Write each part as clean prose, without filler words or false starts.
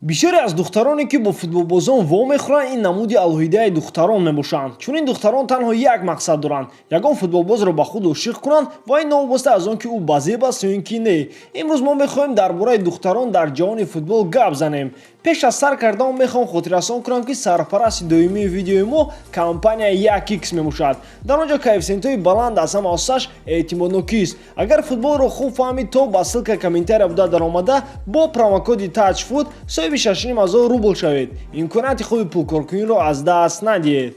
Бисёре аз духтароне, ки бо футболбозон вомехӯранд, ин намуди алоҳидаи духтарон мебошанд. Чунин духтарон танҳо як мақсад доранд: ягон футболбозро ба худ ошиқ кунанд, ва ин новобаста аз он ки ӯ базеб аст ё ин ки не. Имрӯз мо мехоҳем дар бораи духтарон дар ҷаҳони футбол гап занем. Пеш аз сар кардан мехоҳам хотиррасон кунам, ки сарпарасти доимии видеои мо компания 1x мебошад. Дар он ҷо коэффисиентҳои баланд, аз ҳама асосаш эътимоднокист. Агар футболро хуб фаҳмид, то ба ссылка комментария буда даромада, бо промокоди TAJFOOT соҳиби 6,5 ҳазор рубл шавед. Имконияти хуби пулкоркуниро аз даст надиҳед.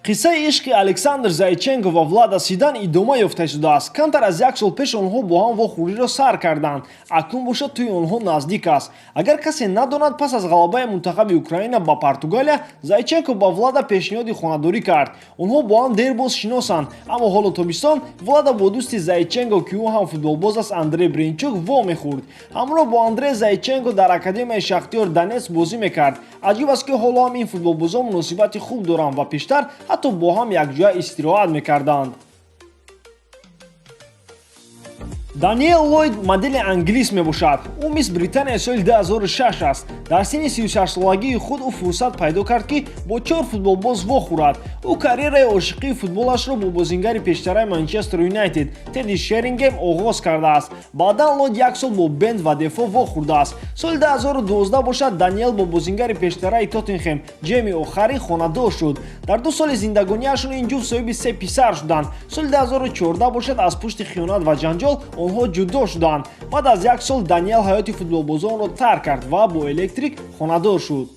Қиссаи ишқи Александр Зайченко ва Влада Сидан идома ёфта шудааст. Камтар аз як сол пеш онҳо бо ҳам вохӯриро сар карданд, акнун бошад тӯи онҳо наздик аст. Агар касе надонад, пас аз ғалабаи мунтахаби Украина ба Португалия Зайченко ба Влада пешниҳоди хонадорӣ кард. Онҳо бо ҳам дербоз шиносанд, аммо ҳоло тобистон Влада бо дӯсти Зайченко, ки ӯ ҳам футболбоз аст, Андрей Бринчук вомехӯрд. Ҳамроҳ бо Андрей Зайченко дар академияи Шахтёр Донетск бозӣ мекард. Аҷиб аст, ки ҳоло ҳам ин футболбозон муносибати хуб доранд ва пештар ҳатто бо ҳам якҷоя истироҳат мекарданд. Даниэл Ллойд модели англис мебошад. Ӯ Мисс Британия соли 2006 аст. Дар синни 36-солагии худ ӯ фурсат пайдо кард, ки бо чор футболбоз вохӯрад. Ӯ карьераи ошиқии футболашро бо бозингари пештараи Манчестер Юнайтед Тедди Шерингем оғоз кардааст. Баъдан Ллойд як сол бо Бенд ва Дефо вохӯрдааст. Соли 2012 бошад Даниэл бо бозингари пештараи Тоттенхем Ҷеми О'Харри хонадор шуд. Дар 2 соли зиндагониашон ин ҷуфт соҳиби се писар шуданд. Соли 2014 бошад аз пушти хиёнат ва ҷанҷол онҳо ҷудо шуданд. Баъд аз як сол Даниэл ҳаёти футболбозонро тарк кард ва бо Электрик хонадор шуд.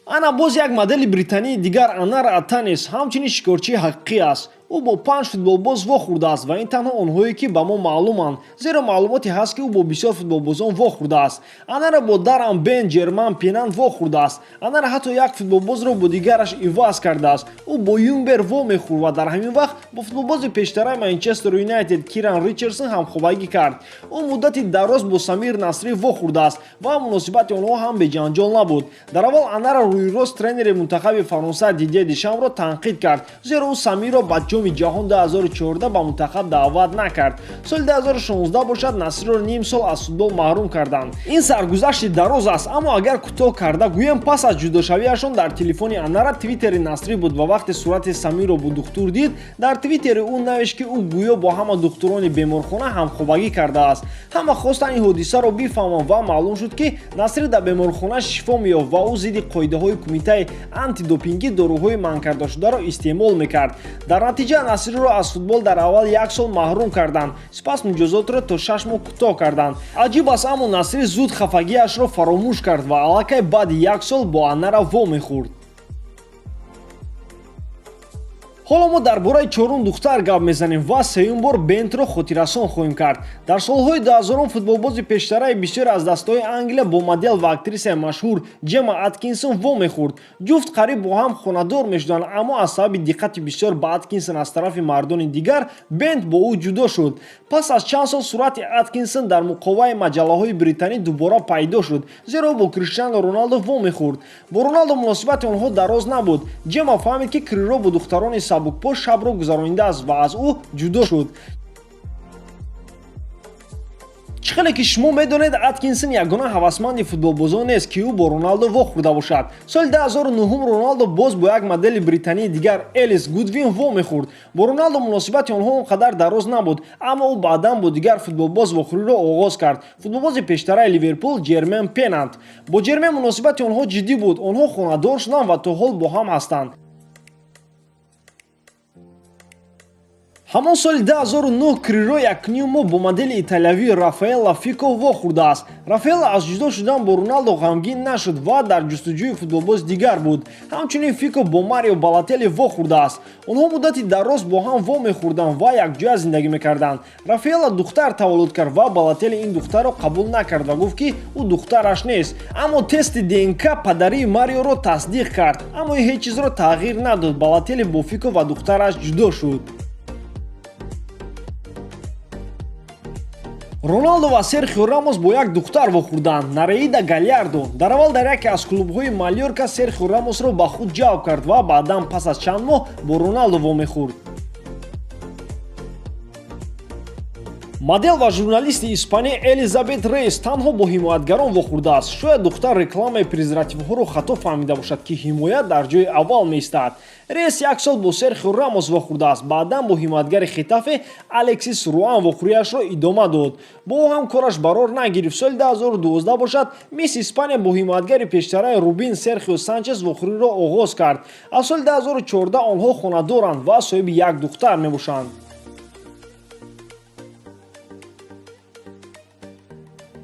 Ана боз як модели британии дигар, Анара Атанес, ҳамчунин шикорчии ҳақиқӣ аст. Ӯ бо панҷ футболбоз вохӯрдааст ва ин танҳо онҳое, ки ба мо маълуманд, зеро маълумоте ҳаст, ки ӯ бо бисёр футболбозон вохӯрдааст. Анара бо Дарам Бен, Ҷерман Пенант вохӯрдааст. Анара ҳатто як футболбозро бо дигараш иваз кардааст. Ӯ бо Юнбер вомехӯрд ва дар ҳамин вақт бо футболбози пештараи Манчестер Юнайтед Киран Ричардсон ҳамхобагӣ кард. Ӯ муддати дароз бо Самир Насрӣ вохӯрдааст ва муносибати онҳо ҳам беҷанҷол набуд. Дар аввал Анара рӯйрост тренери мунтахаби Фаронса Дидье Дешамро танқид кард, зеро ӯ Самирро ба Ҷоми ҷаҳон 2014 ба мунтахаб даъват накард. Соли 2016 бошад Насриро ним сол аз футбол маҳрум карданд. Ин саргузашти дароз аст, аммо агар кӯтоҳ карда гӯем, пас аз ҷудошавиашон дар телефони Анара твиттери Насрӣ буд ва вақте сурати Самирро бо духтур дид, дар твиттери ӯ навишт, ки ӯ гӯё бо ҳама духтурони беморхона ҳамхобагӣ кардааст. Ҳама хостанд ин ҳодисаро бифаҳманд ва маълум шуд, ки Насрӣ дар беморхона шифо меёфт ва ӯ зидди қоидаҳои кумитаи антидопингӣ доруҳои манъ кардашударо истеъмол мекард. Дар натиҷа Насриро аз футбол дар аввал як сол маҳрум карданд, сипас муҷозотро то 6 моҳ кӯтоҳ карданд. Аҷиб аст, аммо Насрӣ зуд хафагиашро фаромӯш кард ва аллакай баъди як сол бо Анара вомехӯрд. Ҳоло мо дар бораи чорум духтар гап мезанем ва сеюм бор Бентро хотиррасон хоҳем кард. Дар солҳои 2000 футболбози пештараи бисёре аз дастаҳои Англия бо модел ва актрисаи машҳур Ҷема Аткинсон вомехӯрд. Ҷуфт қариб бо ҳам хонадор мешуданд, аммо аз сабаби диққати бисёр ба Аткинсон аз тарафи мардони дигар Бент бо ӯ ҷудо шуд. Пас аз чанд сол сурати Аткинсон дар муқоваи маҷаллаҳои британӣ дубора пайдо шуд, зеро бо Криштиану Роналдо вомехӯрд. Бо Роналдо муносибати онҳо дароз набуд. Ҷема фаҳмид, ки Криро бо духтарони сабукпош шабро гузаронидааст ва аз ӯ ҷудо шуд. Чӣ хеле ки шумо медонед, Аткинсон ягона ҳавасманди футболбозон нест, ки ӯ бо Роналдо вохӯрда бошад. Соли 2009 Роналдо боз бо як модели британии дигар, Элис Гудвин, вомехӯрд. Бо Роналдо муносибати онҳо он қадар дароз набуд, аммо ӯ баъдан бо дигар футболбоз вохӯриро оғоз кард, футболбози пештараи Ливерпул Ҷермен Пенант. Бо Ҷермен муносибати онҳо ҷиддӣ буд, онҳо хонадор шуданд ва то ҳол бо ҳам ҳастанд. Ҳамон соли 2009 Криро якним моҳ бо модели италиявӣ Рафаэлла Фико вохӯрдааст. Рафаэлла аз ҷудо шудан бо Роналдо ғамгин нашуд ва дар ҷустуҷӯи футболбози дигар буд. Ҳамчунин Фико бо Марио Балотелли вохӯрдааст. Онҳо муддати дароз бо ҳам вомехӯрданд ва якҷоя зиндагӣ мекарданд. Рафаэлла духтар таваллуд кард ва Балотелли ин духтарро қабул накард ва гуфт, ки ӯ духтараш нест, аммо тести ДНК падарии Мариоро тасдиқ кард. Аммо ин ҳеҷ чизро тағйир надод. Балотелли бо Фико ва духтараш ҷудо шуд. Роналдо ва Серхио Рамос бо як духтар вохӯрданд, Нареида Галярдо. Дар аввал дар яке аз клубҳои Малёрка Серхио Рамосро ба худ ҷалб кард ва баъдан пас аз чанд моҳ бо Роналдо вомехӯрд. Модел ва журналисти испанӣ Элизабет Рейс танҳо бо ҳимоятгарон вохӯрдааст. Шояд духтар рекламаи презервативҳоро хато фаҳмида бошад, ки ҳимоят дар ҷои аввал меистад. Рейс як сол бо Серхио Рамос вохӯрдааст, баъдан бо ҳимоятгари Хетафе Алексис Руан вохӯрияшро идома дод. Бо ӯ ҳам кораш барор нагирифт. Соли 2012 бошад, Мисс Испания бо ҳимоятгари пештараи Рубин Серхио Санчес вохӯриро оғоз кард. Аз соли 2014 онҳо хонадоранд ва соҳиби як духтар мебошанд.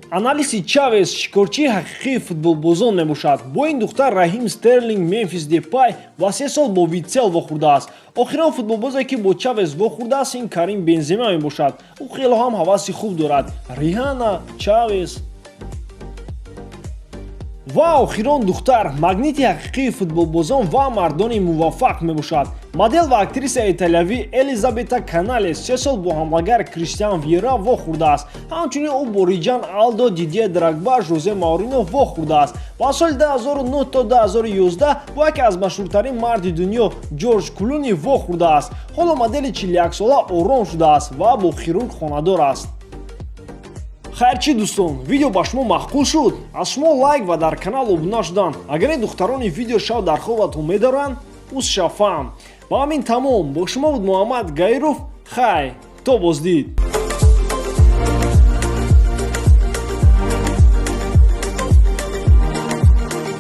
Аналиси Чавес шикорчии ҳақиқии футболбозон мебошад. Бо ин духтар Раҳим Стерлинг, Мемфис Депай ва 3 сол бо Витсел вохӯрдааст. Охирон футболбозе, ки бо Чавес вохӯрдааст, ин Карим Бензема мебошад. Ӯ хело ҳам ҳаваси хуб дорад. Риҳана, Чавес ва охирон духтар магнити ҳақиқии футболбозон ва мардони муваффақ мебошад. Модел ва актриса италиявӣ Элизабета Каналес 3 сол бо ҳамлагар Криштиан Вьера вохӯрдааст. Ҳамчунин ӯ бо Риҷан Алдо, Дидье Драгба, Жозе Маурино вохӯрдааст ва соли 2009 то 2011 бо яке аз машҳуртарин марди дунё Ҷорҷ Клуни вохӯрдааст. Ҳоло модели 41сола ором шудааст ва бо хирург хонадор аст. Хайрчи, дӯстон, видео ба шумо маъқул шуд? Аз шумо лайк ва дар канал обуна шудан. Агар ин духтарони видео шав дар хобатон медоранд, узшафам. Ба ҳамин тамом. Бо шумо буд Муҳаммад Гаиров. Хай, то боздид.